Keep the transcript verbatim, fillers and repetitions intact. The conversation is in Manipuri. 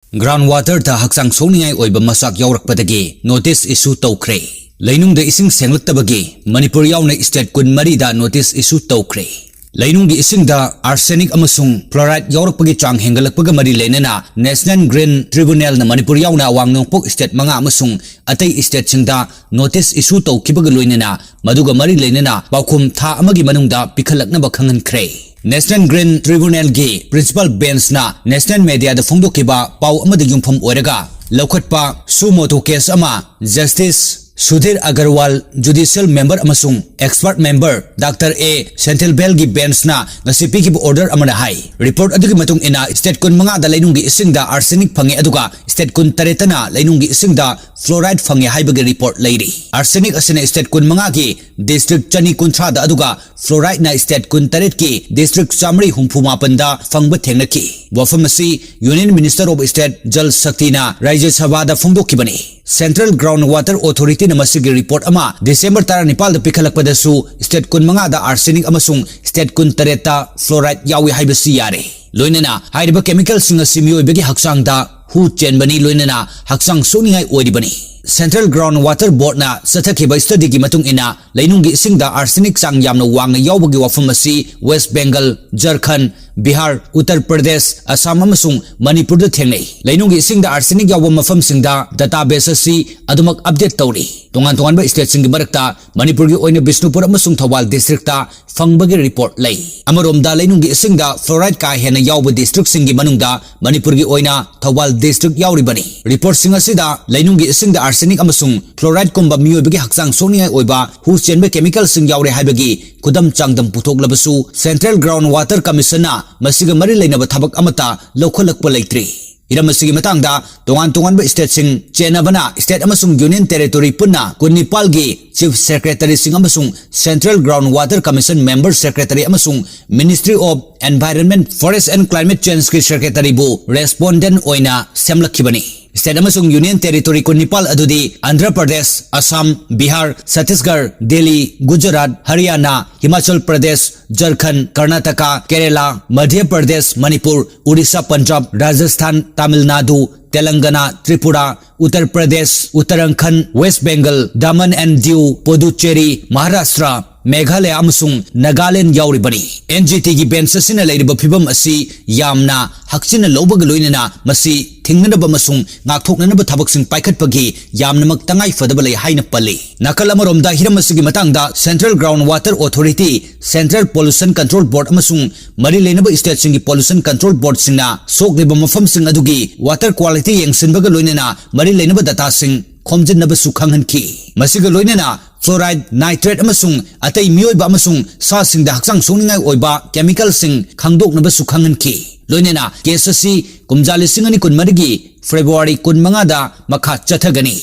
Ground waterꯗ ꯍꯛꯆꯥꯡ ꯁꯣꯛꯅꯤꯡꯉꯥꯏ ꯑꯣꯏꯕ ꯃꯆꯥꯛ ꯌꯥꯎꯔꯛꯄꯗꯒꯤ notice issue ꯇꯧꯈ꯭ꯔꯦ꯫ ꯂꯩꯅꯨꯡꯗ ꯏꯁꯤꯡ ꯁꯦꯡꯂꯛꯇꯕꯒꯤ ꯃꯅꯤꯄꯨꯔ ꯌꯥꯎꯅ state ꯀꯨꯟꯃꯔꯤꯗ notice issue ꯇꯧꯈ꯭ꯔꯦ꯫ ꯂꯩꯅꯨꯡꯒꯤ ꯏꯁꯤꯡꯗ arsenic ꯑꯃꯁꯨꯡ fluoride ꯌꯥꯎꯔꯛꯄꯒꯤ ꯆꯥꯡ ꯍꯦꯟꯒꯠꯂꯛꯄꯒ ꯃꯔꯤ ꯂꯩꯅꯅ National Green Tribunalꯅ ꯃꯅꯤꯄꯨꯔ ꯌꯥꯎꯅ ꯑꯋꯥꯡ ꯅꯣꯡꯄꯣꯛ state ꯃꯉꯥ ꯑꯃꯁꯨꯡ ꯑꯇꯩ stateꯁꯤꯡꯗ notice issue ꯇꯧꯈꯤꯕꯒ ꯂꯣꯏꯅꯅ ꯃꯗꯨꯒ ꯃꯔꯤ ꯂꯩꯅꯅ ꯄꯥꯎꯈꯨꯝ ꯊꯥ ꯑꯃꯒꯤ ꯃꯅꯨꯡꯗ ꯄꯤꯈꯠꯂꯛꯅꯕ ꯈꯪꯍꯟꯈ꯭ꯔꯦ꯫ National Green Tribunalꯒꯤ principal benchꯅ national mediaꯗ ꯐꯣꯡꯗꯣꯛꯈꯤꯕ ꯄꯥꯎ ꯑꯃꯗ ꯌꯨꯝꯐꯝ ꯑꯣꯏꯔꯒ ꯂꯧꯈꯠꯄ suo motu case ꯑꯃ Justice Sudhir Agarwal judicial member ꯑꯃꯁꯨꯡ expert member Doctor A ꯁꯦꯟꯊꯤꯜꯕꯦꯜꯒꯤ benchꯅ ꯉꯁꯤ ꯄꯤꯈꯤꯕ order ꯑꯃꯅ ꯍꯥꯏ꯫ Report ꯑꯗꯨꯒꯤ ꯃꯇꯨꯡ ꯏꯟꯅ state ꯀꯨꯟꯃꯉꯥꯗ ꯂꯩꯅꯨꯡꯒꯤ ꯏꯁꯤꯡꯗ arsenic ꯐꯪꯉꯦ, ꯑꯗꯨꯒ state ꯀꯨꯟꯇꯔꯦꯠꯇꯅ ꯂꯩꯅꯨꯡꯒꯤ ꯏꯁꯤꯡꯗ fluoride ꯐꯪꯉꯦ ꯍꯥꯏꯕꯒꯤ report ꯂꯩꯔꯤ꯫ Arsenic ꯑꯁꯤꯅ state ꯀꯨꯟꯃꯉꯥꯒꯤ district ꯆꯅꯤ ꯀꯨꯟꯊ꯭ꯔꯥꯗ, ꯑꯗꯨꯒ fluorideꯅ state ꯀꯨꯟꯇꯔꯦꯠꯀꯤ district ꯆꯥꯃꯔꯤ ꯍꯨꯝꯐꯨ ꯃꯥꯄꯟꯗ ꯐꯪꯕ ꯊꯦꯡꯅꯈꯤ꯫ ꯋꯥꯐꯝ ꯑꯁꯤ Union Minister of State Jal Shaktiꯅ Rajya Sabhada ꯐꯣꯡꯗꯣꯛꯈꯤꯕꯅꯤ꯫ Central Ground Water Authorityꯅ ꯃꯁꯤꯒꯤ report ꯑꯃ December ꯇꯔꯥꯅꯤꯄꯥꯜꯗ ꯄꯤꯈꯠꯂꯛꯄꯗꯁꯨ state ꯀꯨꯟꯃꯉꯥꯗ arsenic ꯑꯃꯁꯨꯡ state ꯀꯨꯟꯇꯔꯦꯠꯇ fluoride ꯌꯥꯎꯏ ꯍꯥꯏꯕꯁꯤ ꯌꯥꯔꯦ꯫ ꯂꯣꯏꯅꯅ ꯍꯥꯏꯔꯤꯕ chemicalꯁꯤꯡ ꯑꯁꯤ ꯃꯤꯑꯣꯏꯕꯒꯤ ꯍꯛꯆꯥꯡꯗ ꯍꯨ ꯆꯦꯟꯕꯅꯤ, ꯂꯣꯏꯅꯅ ꯍꯛꯆꯥꯡ ꯁꯣꯛꯅꯤꯡꯉꯥꯏ ꯑꯣꯏꯔꯤꯕꯅꯤ꯫ Central Ground Water Boardꯅ ꯆꯠꯊꯈꯤꯕ studyꯒꯤ ꯃꯇꯨꯡ ꯏꯟꯅ, ꯂꯩꯅꯨꯡꯒꯤ ꯏꯁꯤꯡꯗ arsenic ꯆꯥꯡ ꯌꯥꯝꯅ ꯋꯥꯡꯅ ꯌꯥꯎꯕꯒꯤ ꯋꯥꯐꯝ ꯑꯁꯤ West Bengal, Jharkhand, Bihar, Uttar Pradesh, Assam ꯑꯃꯁꯨꯡ ꯃꯅꯤꯄꯨꯔꯗ ꯊꯦꯡꯅꯩ꯫ ꯂꯩꯅꯨꯡꯒꯤ ꯏꯁꯤꯡꯗ arsenic ꯌꯥꯎꯕ ꯃꯐꯝꯁꯤꯡꯗ database ꯑꯁꯤ ꯑꯗꯨꯃꯛ update ꯇꯧꯔꯤ꯫ ꯇꯣꯉꯥꯟ ꯇꯣꯉꯥꯟꯕ stateꯁꯤꯡꯒꯤ ꯃꯔꯛꯇ ꯃꯅꯤꯄꯨꯔꯒꯤ ꯑꯣꯏꯅ ꯕꯤꯁꯅꯨꯄꯨꯔ ꯑꯃꯁꯨꯡ ꯊꯧꯕꯥꯜ districtꯇ ꯐꯪꯕꯒꯤ report ꯂꯩ꯫ ꯑꯃꯔꯣꯝꯗ, ꯂꯩꯅꯨꯡꯒꯤ ꯏꯁꯤꯡꯗ fluoride ꯀꯥ ꯍꯦꯟꯅ ꯌꯥꯎꯕ districtꯁꯤꯡꯒꯤ ꯃꯅꯨꯡꯗ ꯃꯅꯤꯄꯨꯔꯒꯤ ꯑꯣꯏꯅ ꯊꯧꯕꯥꯜ district ꯌꯥꯎꯔꯤꯕꯅꯤ꯫ Reportꯁꯤꯡ ꯑꯁꯤꯗ ꯂꯩꯅꯨꯡꯒꯤ ꯏꯁꯤꯡꯗ arsenic ꯑꯃꯁꯨꯡ fluorideꯀꯨꯝꯕ ꯃꯤꯑꯣꯏꯕꯒꯤ ꯍꯛꯆꯥꯡ ꯁꯣꯛꯅꯤꯡꯉꯥꯏ ꯑꯣꯏꯕ ꯍꯨ ꯆꯦꯟꯕ chemicalꯁꯤꯡ ꯌꯥꯎꯔꯦ ꯍꯥꯏꯕꯒꯤ ꯈꯨꯗꯝ ꯆꯥꯡꯗꯝ ꯄꯨꯊꯣꯛꯂꯕꯁꯨ, Central Ground Water Commissionꯅ ꯃꯁꯤꯒ ꯃꯔꯤ ꯂꯩꯅꯕ ꯊꯕꯛ ꯑꯃꯠꯇ ꯂꯧꯈꯠꯂꯛꯄ ꯂꯩꯇ꯭ꯔꯤ꯫ ꯍꯤꯔꯝ ꯑꯁꯤꯒꯤ ꯃꯇꯥꯡꯗ ꯇꯣꯉꯥꯟ ꯇꯣꯉꯥꯟꯕ stateꯁꯤꯡ ꯆꯦꯟꯅꯕꯅ state ꯑꯃꯁꯨꯡ union territory ꯄꯨꯟꯅ ꯀꯨꯟꯅꯤꯄꯥꯜꯒꯤ chief secretaryꯁꯤꯡ ꯑꯃꯁꯨꯡ Central Ground Water Commission member secretary ꯑꯃꯁꯨꯡ Ministry of Environment, Forest and Climate Changeꯀꯤ secretaryꯕꯨ respondent ꯑꯣꯏꯅ ꯁꯦꯝꯂꯛꯈꯤꯕꯅꯤ꯫ State ꯑꯃꯁꯨꯡ Union Territory ꯀꯨꯟꯅꯤꯄꯥꯜ ꯑꯗꯨꯗꯤ ꯑꯟꯙ꯭ꯔ ꯄ꯭ꯔꯗꯦꯁ, ꯑꯁꯥꯝ, ꯕꯤꯍꯥꯔ, ꯆꯇꯤꯁꯒꯔ, ꯗꯦꯜꯂꯤ, ꯒꯨꯖꯔꯥꯠ, ꯍꯔꯤꯌꯥꯅꯥ, ꯍꯤꯃꯥꯆꯜ ꯄ꯭ꯔꯗꯦꯁ, ꯖꯔꯈꯟ, ꯀꯔꯅꯥꯇꯀꯥ, ꯀꯦꯔꯦꯂꯥ, ꯃꯙ꯭ꯌ ꯄ꯭ꯔꯗꯦꯁ, ꯃꯅꯤꯄꯨꯔ, ꯎꯔꯤꯁꯥ, ꯄꯟꯖꯥꯕ, ꯔꯥꯖꯁꯊꯥꯟ, ꯇꯥꯃꯤꯜ ꯅꯥꯗꯨ, ꯇꯦꯂꯪꯒꯅꯥ, ꯇ꯭ꯔꯤꯄꯨꯔꯥ, ꯎꯠꯇꯔ ꯄ꯭ꯔꯗꯦꯁ, ꯎꯠꯇꯔꯥꯈꯟ, ꯋꯦꯁ ꯕꯦꯡꯒꯜ, ꯗꯃꯟ ꯑꯦꯟ ꯗꯤꯎ, ꯄꯣꯗꯨꯆꯦꯔꯤ, ꯃꯍꯥꯔꯥꯁꯇ꯭ꯔ, ꯃꯦꯘꯥꯂꯌꯥ ꯑꯃꯁꯨꯡ ꯅꯥꯒꯥꯂꯦꯟꯗ ꯌꯥꯎꯔꯤꯕꯅꯤ꯫ ꯑꯦꯟ ꯖꯤ ꯇꯤꯒꯤ ꯕꯦꯟꯆ ꯑꯁꯤꯅ ꯂꯩꯔꯤꯕ ꯐꯤꯚꯝ ꯑꯁꯤ ꯌꯥꯝꯅ ꯍꯛꯆꯤꯟꯅ ꯂꯧꯕꯒ ꯂꯣꯏꯅꯅ ꯃꯁꯤ ꯊꯤꯡꯅꯅꯕ ꯑꯃꯁꯨꯡ ꯉꯥꯛꯊꯣꯛꯅꯅꯕ ꯊꯕꯛꯁꯤꯡ ꯄꯥꯏꯈꯠꯄꯒꯤ ꯌꯥꯝꯅꯃꯛ ꯇꯉꯥꯏ ꯐꯗꯕ ꯂꯩ ꯍꯥꯏꯅ ꯄꯜꯂꯤ꯫ ꯅꯥꯀꯜ ꯑꯃꯔꯣꯝꯗ ꯍꯤꯔꯝ ꯑꯁꯤꯒꯤ ꯃꯇꯥꯡꯗ Central Ground Water Authority, Central Pollution Control Board ꯑꯃꯁꯨꯡ ꯃꯔꯤ ꯂꯩꯅꯕ ꯁ꯭ꯇꯦꯠꯁꯤꯡꯒꯤ ꯄꯣꯂꯨꯁꯟ ꯀꯟꯇ꯭ꯔꯣꯜ ꯕꯣꯔꯗꯁꯤꯡꯅ ꯁꯣꯛꯂꯤꯕ ꯃꯐꯝꯁꯤꯡ ꯑꯗꯨꯒꯤ ꯋꯥꯇꯔ ꯀ꯭ꯋꯥꯂꯤꯇꯤ ꯌꯦꯡꯁꯤꯟꯕꯒ ꯂꯣꯏꯅꯅ ꯃꯔꯤ ꯂꯩꯅꯕ ꯗꯇꯥꯁꯤꯡ ꯈꯣꯝꯖꯤꯟꯅꯕꯁꯨ ꯈꯪꯍꯟꯈꯤ꯫ ꯃꯁꯤꯒ ꯂꯣꯏꯅꯅ ꯐ꯭ꯂꯣꯔꯥꯏꯗ, ꯅꯥꯏꯇ꯭ꯔꯦꯠ ꯑꯃꯁꯨꯡ ꯑꯇꯩ ꯃꯤꯑꯣꯏꯕ ꯑꯃꯁꯨꯡ ꯁꯥꯁꯤꯡꯗ ꯍꯛꯆꯥꯡ ꯁꯣꯛꯅꯤꯡꯉꯥꯏ ꯑꯣꯏꯕ ꯀꯦꯃꯤꯀꯦꯜꯁꯤꯡ ꯈꯪꯗꯣꯛꯅꯕꯁꯨ ꯈꯪꯍꯟꯈꯤ꯫ ꯂꯣꯏꯅꯅ ꯀꯦꯁ ꯑꯁꯤ ꯀꯨꯝꯖꯥ ꯂꯤꯁꯤꯡ ꯑꯅꯤ ꯀꯨꯟꯃꯔꯤꯒꯤ ꯐꯦꯕ꯭ꯔꯨꯋꯥꯔꯤ ꯀꯨꯟꯃꯉꯥꯗ ꯃꯈꯥ ꯆꯠꯊꯒꯅꯤ꯫